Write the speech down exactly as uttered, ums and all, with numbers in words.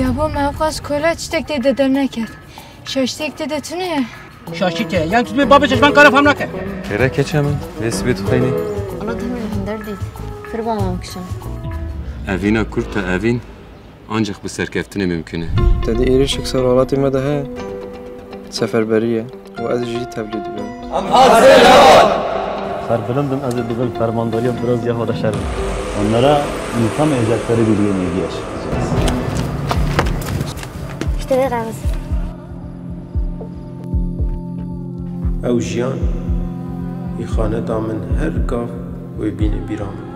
Ya bo me ew qas kola tiştek tê de derneket. Şaştek tê de tune ye. Şaşî te. Yan tu dibê babê çeşman kara fam nake. Xêre keçe min, vê sibê tu xeynî. Ana dehmê min der dît. Pir bala min kişand. Evîna kurt e, evîn ancak bi serkeftinê mümkün e. Te dî êrişek ser welatê me de heye. Seferberî ye. Û ez jî tevlî dibim. Ser bilind im, ez ê digel fermandariya biraz ya xwe de şer bim. Onlara insan ecatları bilgiye ilgi yaşatacağız. İşte de kalmasın. Ew jiyan îxane da min her gav wê bîne bîra min.